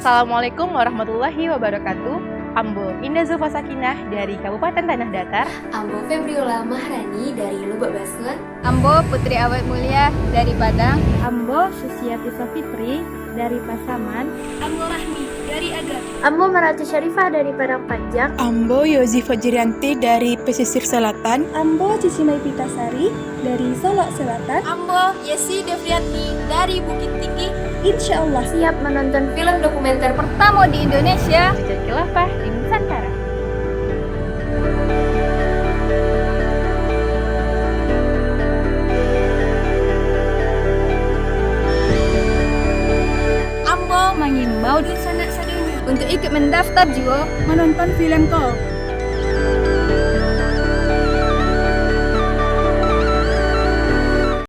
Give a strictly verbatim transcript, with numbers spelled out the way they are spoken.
Assalamualaikum warahmatullahi wabarakatuh. Ambo Indah Zulfa Sakinah dari Kabupaten Tanah Datar. Ambo Febriola Maharani dari Lubuk Basuan. Ambo Putri Awet Mulia dari Padang. Ambo Susiati Safitri dari Pasaman. Ambo Rahmi dari Agam. Ambo Maratu Syarifah dari Padang Panjang. Ambo Yozi Fajrianti dari Pesisir Selatan. Ambo Cici Mai Pitasari dari Solok Selatan. Ambo Yesi Devrianti dari Bukittinggi. Insya Allah siap menonton film dokumenter pertama di Indonesia, Jejak Khilafah di Nusantara. Ambo mangimbau dunsanak sadonyo untuk ikut mendaftar juo menonton film ko.